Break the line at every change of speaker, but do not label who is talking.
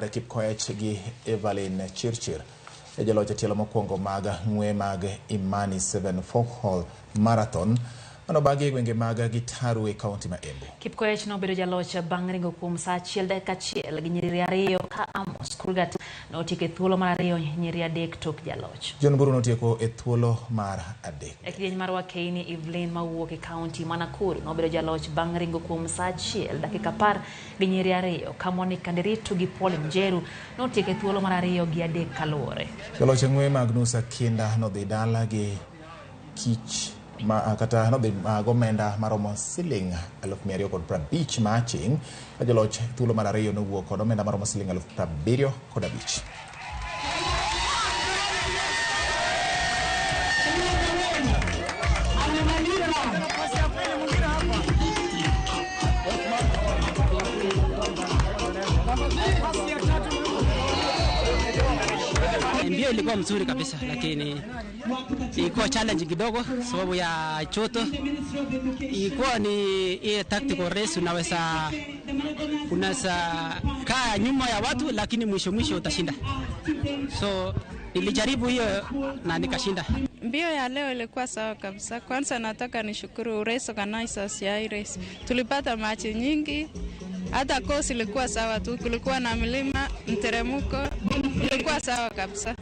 Kipkoech gi Evelyn Chirchir e joloch e tielo mokwongo mag ng'we mag Imani 7 Hall Marathon manobagi e gwenge mag Gitaru e kaunti ma Embu.
Kipkoech nobedo jaloch bang' ringo kuom saa 1 dakika 1 gi nyiriri 2 ka Amos Kurgat notieko e thuolo mar 2 nyiri 3 tok jaloch.
John Buru notieko e thuolo mar 3.
E kidieny mar Wakeini, Evelyn mawuok e kaunti ma Nakuru nobedo jaloch bang' ringo kuom saa 1 dakika 10 gi nyiri 2 ka Monica Nderitu gi Pauline Njeru notieko e thuolo mar 2 gi 3 kaluwore.
Joloch e ng'we mag Nusa Kinda nodhi dala gi kich ma kata nodhi gomenda maromo siling 250,000 ma aching' ka joloch thuolo mar 2 nowuok kod omenda maromo siling 75,000.
Mbio ilikuwa mzuri kabisa, lakini ilikuwa challenge kidogo sababu ya choto. Ilikuwa ni ile tactical race, unaweza kaa nyuma ya watu lakini mwisho mwisho utashinda. So nilijaribu hiyo na nikashinda.
Mbio ya leo ilikuwa sawa kabisa. Kwanza nataka nishukuru race organizers ya hii race. Tulipata machi nyingi. Hata course ilikuwa sawa tu, kulikuwa na milima, mteremko, ilikuwa sawa kabisa.